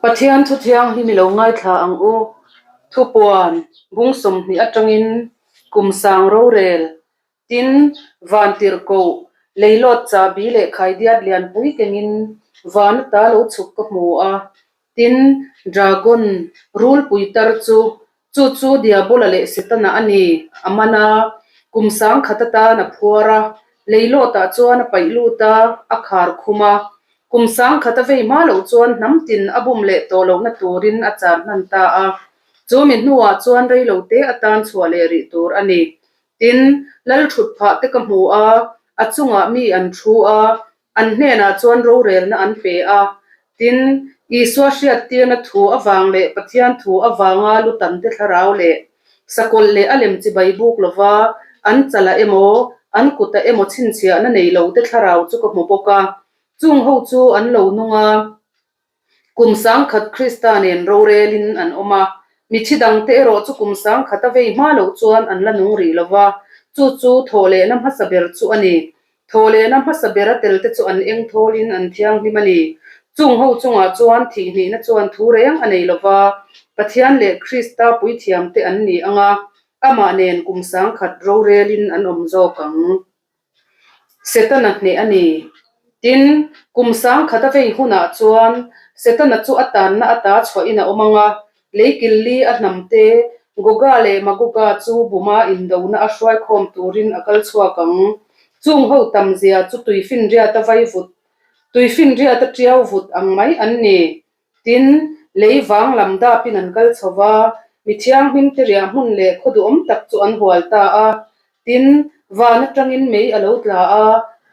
Pathian thu thianghlim i lo ngaithla ang u. Thupuan bung 20 atangin kum sang rorel tin vantirhkoh leilawt chahbi leh khaidiat lianpui kengin van ata lo chhuk ka hmu a. Tin, dragon rulpui tar chu Chu chu Diabola leh Setana a ni. A man a, kum sangkhat atan a phuar a, leilawtah chuan a paih lut a, a khar khum a. Kum sangkhat a vei hma loh chuan hnam tin a bum leh tawh lohna turin a char hnan ta a. Chu mi hnuah chuan reilo te atan chhuah leh rih tur a ni. Tin, lal thut phah te ka hmu a, a chungah mi an thu a, An hnenah chuan rorelna an pe a, tin, Isua hriattirna thu avang leh Pathian thu avanga lutamte thlarau leh sakawlh leh a lem chibai buk lova an chalah emaw, an kutah emaw chhinchhiahna nei lote thlarau chu ka hmu bawk a. Chung ho chu an lo nung a. Kum sangkhat Krista nen rorelin an awm a, mithi dangte erawh chu kum sangkhat a vei hma loh chuan an la nung rih lo va, chu chu thawhlehna hmasa ber chu a ni. Thawhlehna hmasa bera telte chu an eng thawlin an thianghlim a ni. Chung ho chungah chuan thihhnihna chuan thu reng a nei lo va, Pathian leh Krista puithiamte an ni ang a, amah nen kum sangkhat rorelin an awm zawk ang. Setana hneh a ni. Tin, kum sangkhat a vei hunah chuan Setana chu a tanna ata chhuahin a awm ang a, leikilli a hnam te, Goga leh Magoga chu buma indona a hruaikhawm turin a kal chhuak ang. Chung ho tamzia chu tuifinriata vaivut, tuifinriata tiau vut ang mai an ni. Tin, lei vang lam dapin an kal chho va, mi thianghlimte riah hmun leh khaw duhawm tak chu an hual ta a. Tin, van atangin mei a lo tla a,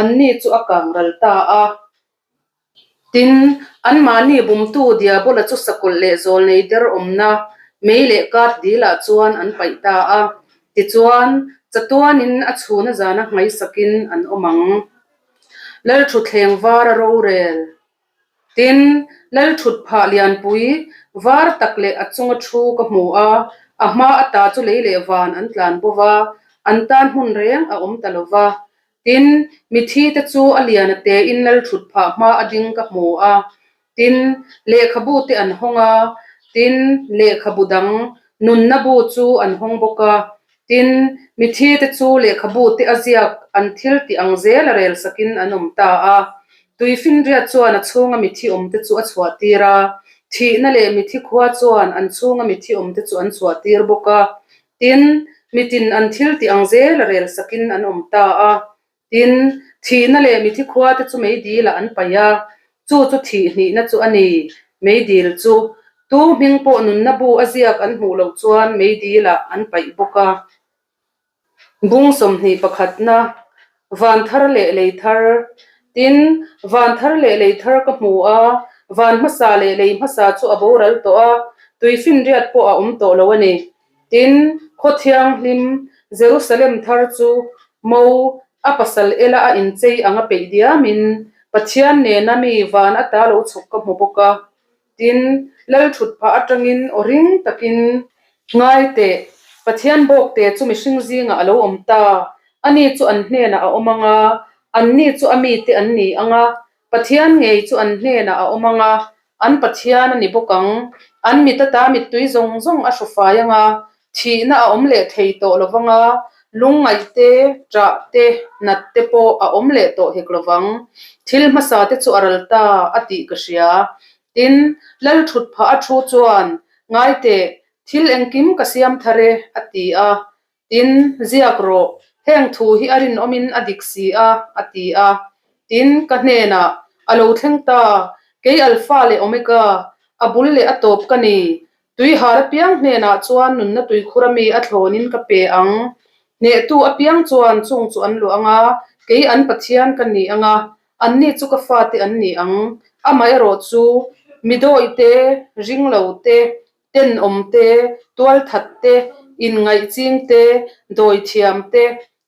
anni chu a kang ral ta a. Tin, anmahni bumtu Diabola chu sakawlh leh zawlnei der awmna mei leh kât dilah chuan an paih ta a. Tichuan, chatuanin a chhuna zana nghaisakin an awm ang. Lalṭhutthleng var a rorel. Tin, lal thut phah lianpui var tak leh a chunga thu ka hmu a, a hma ata chu lei leh van an tlan bo va, an tan hmun reng a awm ta lo va. Tin, mithi te chu a lian a tein lal thut phah hma a ding ka hmu a. Tin, lehkhabu te an hawng a, tin, lehkhabu dang nunna bu chu an hawng bawk a. Tin, mithite chu lehkhabute a ziak an thil tih ang zel a rel sakin an awm ta a. Tuifinriat chuan a chhunga mithi awmte chu a chhuahtir a, thihna leh mithi khua chuan an chhunga mithi awmte chu an chhuahtir bawk a. Tin, mitin an thil tih ang zel a rel sakin an awm ta a. Tin, thihna leh mithi khuate chu meidilah an paih a, chu chu thih hnihna chu a ni. Meidil chu tu hming pawh nunna bu a ziak an hmuh loh chuan meidilah an paih bawk a. Bung 20 pakhatna, Van thar leh lei thar. Tin, van thar leh lei thar ka hmu a, van hmasa leh lei hmasa chu a boral tawh a, tuifinriat pawh a awm tawh lo a ni. Tin, khaw thianghlim Jerusalem thar chu Mo a pasal ela a inchei ang a peih diamin Pathian nena mi van ata lo chhuk ka hmu bawk a. Tin, lal thut phah atangin aw ring takin ngai teh, Pathian bawkte chu mihring zingah a lo awm ta, ani chu an hnenah a awm ang a, anni chu a mite an ni ang a, Pathian ngei chu an hnenah a awm ang a, an Pathian a ni bawk ang. An mit ata mittui zawng zawng a hru fai ang a, thihna a awm leh thei tawh lo vang a, lungngaih te, ṭah te, nat te pawh a awm leh tawh hek lo vang. Thil hmasa te chu a ral ta a tih ka hria. Tin, lal ṭhut phah a thu chuan, Ngai teh, thil engkim ka siam thar e, a ti a. Tin, ziak rawh, heng thu hi a rinawmin a dik si a, a ti a. Tin, ka hnenah, A lo thleng ta, kei Alpha leh Omega, a bul leh a tawp ka ni. Tuihar apiang hnenah chuan nunna tuikhur ami a thlawnin ka pe ang. Hnehtu apiang chuan chung chu an luah ang a, kei an Pathian ka ni ang a, anni chu ka fate an ni ang. Amaherawh chu, mi dawihte, ringlo te, Tenawm te, tualthat te, inngaihching te, dawithiam te,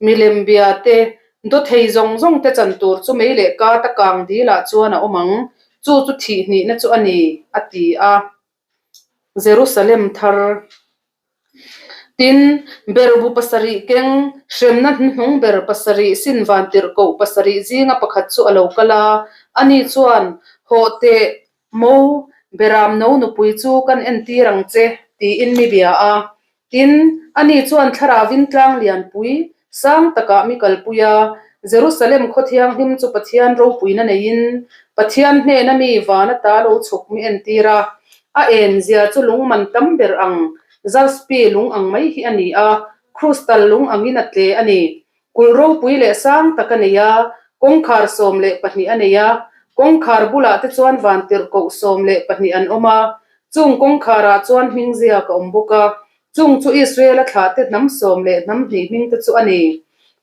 milem bia te, dawthei zawng zawng te chan tur chu mei leh kât a kang dilah chuan a awm ang, chu chu thih hnihna chu a ni, a ti a. Jerusalem thar. Tin, berbu pasarih keng, hremna hnuhnung ber pasarih sin vantirhkoh pasarih zinga pakhat chu a lo kal a, ani chuan, Hawh teh, Mo, Beram no nupui chu kan entir ang che, tiin mi bia a. Tin, ani chuan thlarauin tlang lianpui sang takah mi kalpui a, Jerusalem khaw thianghlim chu Pathian ropuina neiin Pathian hnena mi van ata lo chhuk mi entir a. A en zia chu lung man tam ber ang Jaspi lung ang mai hi a ni a, krustal lung angin a tle a ni. Kulh ropui leh sang tak a nei a, kawngkhar 12 a nei a, kawngkhar bulah te chuan vantirhkoh 12 an awm a, chung kawngkharah chuan hming ziak a awm bawk a, chung chu Israel-a thlahte hnam sawm leh hnam hnih hming te chu a ni.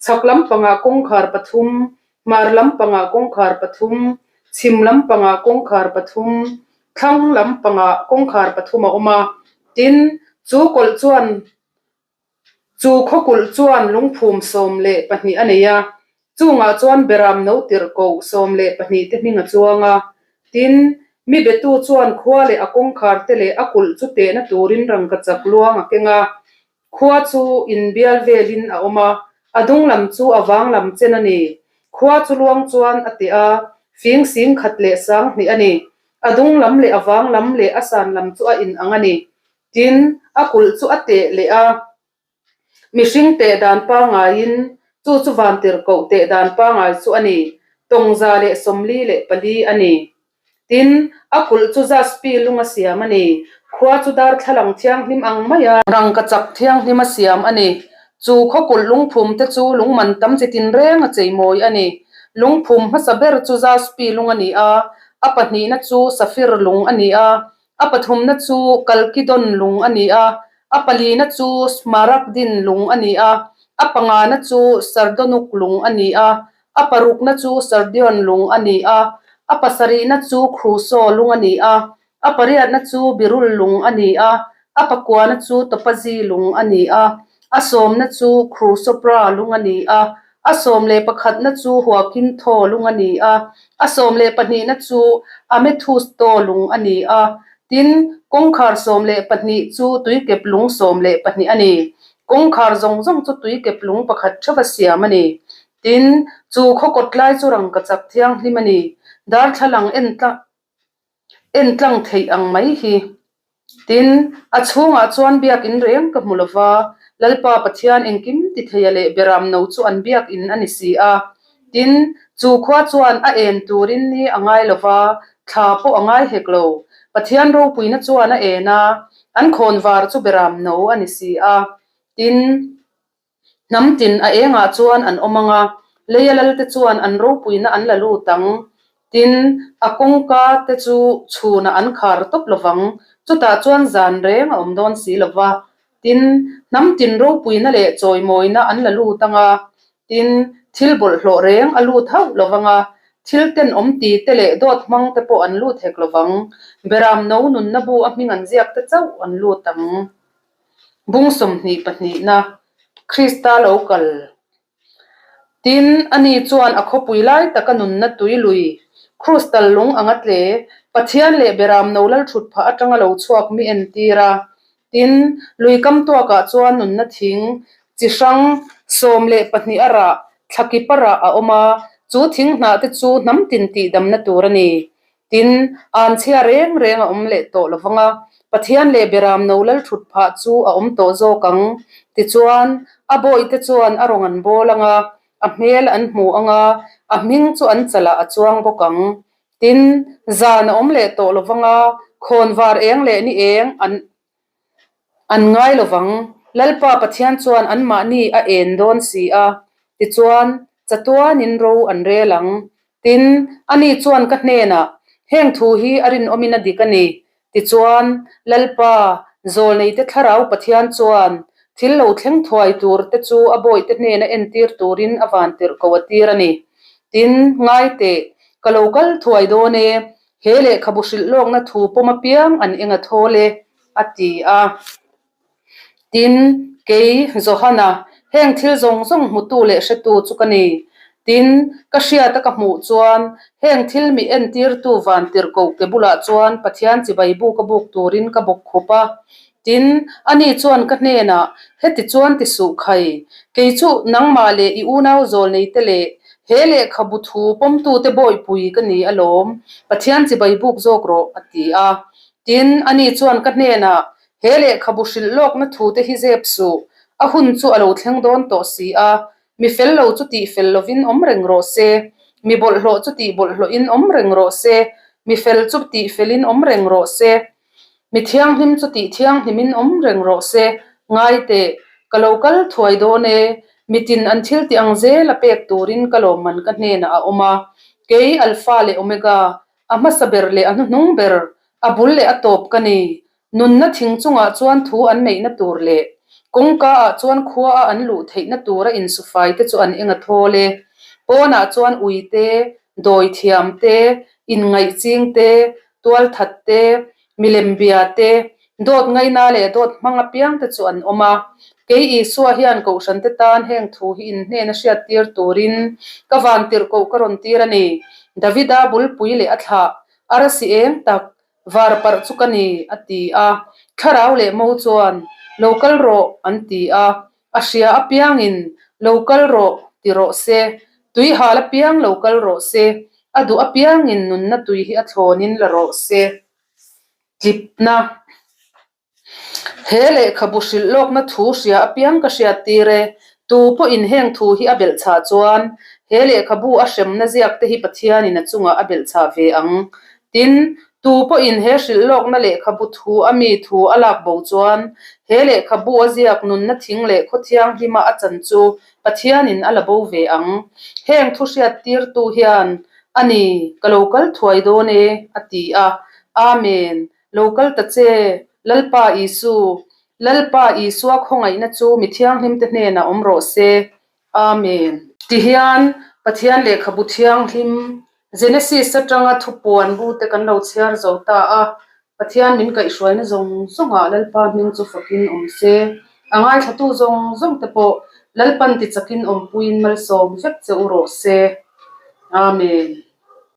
Chhak lampangah kawngkhar pathum, hmar lampangah kawngkhar pathum, chhim lampangah kawngkhar pathum, thlang lampangah kawngkhar pathum a awm a, tin, chu kawlh chuan Chu khawkulh chuan lungphum 12 a nei a, chungah chuan Beram no tirhkoh 12 te hming a chuang a. Tin, mi betu chuan khua leh a kawngkhar te leh a kulh chu tehna turin rangkachak luang a keng a. Khua chu inbial velin a awm a, a dung lam chu a vang lam chen a ni. Khua chu luang chuan a teh a, fing sing khat leh sang hnih a ni. A dung lam leh a vang lam leh a san lam chu a inang a ni. Tin, a kulh chu a teh leh a, mihring teh dan pangaiin chu chu vantirhkoh teh dan pangai chu a ni, 144 a ni. Tin, a kulh chu jaspi lung a siam a ni, khua chu darthlalang thianghlim ang maia rangkachak thianghlim a siam a ni. Chu khaw kulh lungphum te chu lungman tam chi tinreng a cheimawi a ni. Lungphum hmasa ber chu jaspi lung a ni a, a pahnihna chu safir lung a ni a, A pathumna chu Kalkidon lung a ni a, a palina chu Smaragdin lung a ni a, a pangana chu Sardonuk lung a ni a, a parukna chu Sardion lung a ni a, a pasarihna chu Kruso lung a ni a, a pariatna chu Birul lung a ni a, a pakuana chu Topazi lung a ni a, a sawmna chu Krusopra lung a ni a, A 11na chu Huakintho lung a ni a, a 12na chu Amethusto lung a ni a, tin, kawngkhar 12 chu tuikep lung 12 a ni. Kawngkhar zawng zawng chu tuikep lung pakhat theuh a siam a ni. Tin, chu khaw kawtlai chu rangkachak thianghlim a ni. Darthlalang entlang theih ang mai hi. Tin, a chhungah chuan biakin reng ka hmu lo va, Lalpa Pathian engkim ti theia leh Beram no chu an biakin a ni si a. Tin, chu khua chuan a en turin ni a ngai lo va, thla pawh a ngai hek lo. Pathian ropuina chuan a en a, an khawnvar chu Beram no a ni si a. Tin. Hnam tin a engah chuan an awm ang a, leia lalte chuan an ropuina an la lut ang. Tin, a kawngka te chu chhunah an khar tawp lo vang, chutah chuan zan reng a awm dawn si lo va. Tin, hnam tin ropuina leh chawimawina an la lut ang a, tin, thil bawlhhlawh reng a lut hauh lo vang a, thil tenawm ti te leh dawt hmang te pawh an lut hek lo vang. Beram no nunna bu a hming an ziak te chauh an lut ang. Bung 22na, Krista lo kal. Tin, ani chuan a khawpui lai taka nunna tui lui, krustal lung anga tle, Pathian leh Beram no lal thut phah atanga lo chhuak mi entir a. Tin, lui kam tuakah chuan nunna thing chi hrang 12 a rah, thla kip a rah a awm a, chu thing hnah te chu hnam tin tihdamna tur a ni. Tin, anchhia reng reng a awm leh tawh lo vang a, Pathian leh Beram no lal thut phah chu a awm tawh zawk ang. Tichuan, a bawihte chuan a rawn an bawl ang a, a hmel an hmu ang a, a hming chu an chalah a chuang bawk ang. Tin, zan a awm leh tawh lo vang a, khawnvar eng leh ni eng an An ngai lo vang. Lalpa Pathian chuan anmahni a en dawn si a, tichuan, chatuanin ro an rel ang. Tin, ani chuan ka hnenah, Heng thu hi a rinawmin a dik a ni. Tichuan, Lalpa, zawlneite thlarau Pathian chuan thil lo thleng thuai tur te chu a bawihte hnena entir turin a vantirh ko a tir a ni. Tin, ngai teh, ka lo kal thuai dawn e, He lehkhabu hrilh lawkna thu pawm apiang an eng a thawl e, a ti a. Tin, kei, Johana, heng thil zawng zawng hmutu leh hretu chu ka ni. Tin, ka hriata ka hmuh chuan, heng thil mi entirtu vantirhkoh ke bulah chuan Pathian chibai buk a buk turin ka bawk khup a. Tin, ani chuan ka hnenah, Heti chuan ti suh khai, kei chu nangmah leh i unau zawlneite leh he lehkhabu thu pawmtute bawihpui ka ni alawm, Pathian chibai buk zawk rawh, a ti a. Tin, ani chuan ka hnenah, He lehkhabu hrilh lawkna thute hi zep suh, a hun chu a lo thleng dawn tawh si a, mi fel lo chu tih fel lovin awm reng rawh se, mi bawlhhlawh chu tih bawlhhlawhin awm reng rawh se, mi fel chu tih felin awm reng rawh se, mi thianghlim chu tih thianghlimin awm reng rawh se, ngai teh, ka lo kal thuai dawn e, mitin an thil tih ang zel a pek turin ka lawmman ka hnenah a awm a, kei Alpha leh Omega, a hmasa ber leh a hnuhnung ber, a bul leh a tawp ka ni. Nunna thing chungah chuan thu an neihna tur leh kawngka ah chuan khua a an luh theihna tura insufai te chu an eng a thawl e. Pawnah chuan ui te, dawi thiam te, inngaih ching te, tualthat te, milem bia te, dawt ngaina leh dawt hmang apiang te chu an awm a. Kei Isua hian Kohhran te tan heng thu hi inhnena hriattir turin ka vantirhkoh ka rawn tir a ni. Davida bulpui leh a thlah, arsi eng tak, Var parh chu ka ni, a ti a. Thlarau leh mo chuan, Lo kal rawh, an ti a. A hria apiangin, Lo kal rawh, ti rawh se. Tui hal apiang lo kal rawh se. A duh apiangin nunna tui hi a thlawnin la rawh se. Tlipna. He lehkhabu hrilh lawkna thu hria apiang ka hriat tir e. Tu pawhin heng thu hi a belhchhah chuan he lehkhabu a hremna ziak te hi Pathianin a chungah a belhchhah ve ang. Tin, tu pawhin he hrilh lawkna lehkhabu thu a mi thu a lak bo chuan he lehkhabu a ziak nunna thing leh khaw thianghlima a chan chu Pathianin a la bo ve ang. Heng thu hriat tirtu hian, A ni, ka lo kal thuai dawn e, a ti a. Amen. Lo kal ta che, Lalpa Isu, Lalpa Isua khawngaihna chu mi thianghlimte hnenah awm rawh se. Amen. Tihian, Pathian lehkhabu thianghlim, Genesis atanga thupuan bu te kan lo chhiar zo ta a, Pathian min kaihhruaina zawng zawngah Lalpa hming chu fakin awm se. A ngaithlatu zawng zawng te pawh Lalpan tichakin awmpuiin malsawm vek che u rawh se. Amen.